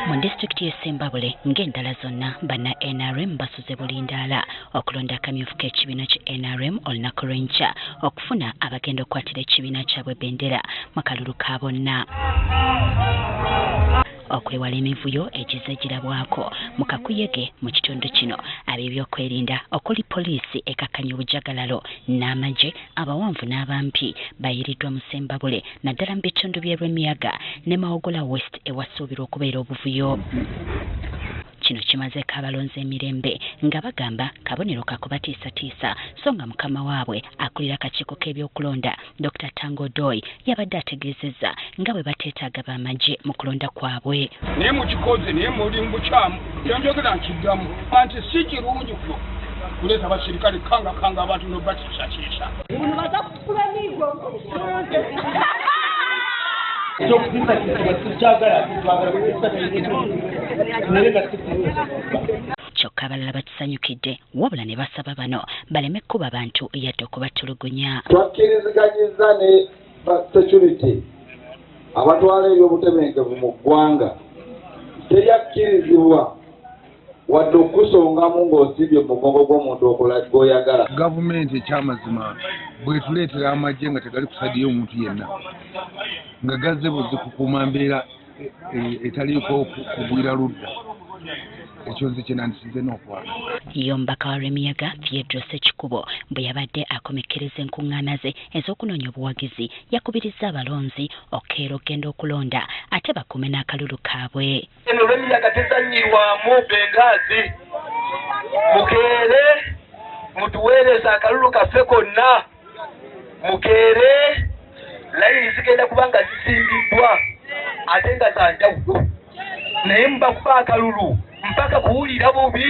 Mu disitulikiti y'e Ssembabule ng'endala zonna, banna NRM basuze bulindaala okulonda akamyufu k'ekibiina ki NRM olunaku lw'enkya okufuna abagenda okukwatira ekibiina kyabwe bendera mu kalulu ka bonna. Okwewala emivuyo egizze girabwako mu kakuyege mu kitundu kino, ab'ebyokwerinda okuli poliisi ekakkanya obujagalalo n'amagye abawanvu n'abampi bayiiriddwa mu Ssembabule naddala mu bitundu by'e Lwemiyaga ne Mawogola West ewasuubirwa okubeera obuvuyo. Kino kimazeeko abalonzi emirembe nga bagamba kabonero ka kubatiisatiisa so nga mukama waabwe akulira akakiiko k'ebyokulonda Dokita Tanga Odoi yabadde ategeezezza nga bwe bateetaaga bamagye mu kulonda kwabwe. Naye mukikoze, naye muli mu bukyamu. Kyenjogera nkiddamu nti si kirungi kuleeta basirikale kukangakanga abantu n'obatiisatiisa. Kyokka abalala bakisanyukidde wabula ne basaba bano baleme kukuba bantu yadde okubatulugunya. Twakkiriziganyizza ne ba security abatwala ebyobutebenkevu mu ggwanga, teri akkirizibwa wadde okukusongamu ng'osimbye mu mugongo gw'omuntu gw'oyagala. Gavumenti ekyamazima bwetuleetera amagye nga tegali ku sayidi y'omuntu yenna, nga gazze buzi kukuuma mbeera etaliiko kugwira ludda, ekyo nze kye nandisize n'okwagala. Ye omubaka wa Lwemiyaga Theodore Ssekikubo bwe yabadde akomekkereza enkuŋŋaana ze ez'okunoonya obuwagizi, yakubirizza abalonzi okukeera okugenda okulonda ate bakuume n'akalulu kaabwe. Eno Lwemiyaga tezannyirwamu Benghazi. Mukeere mutuweereze akalulu kaffe konna. Mukeere layini zigenda kuba nga zisimbiddwa ate nga za njawulo, naye mubakuba akalulu mpaka kuwulira bubi.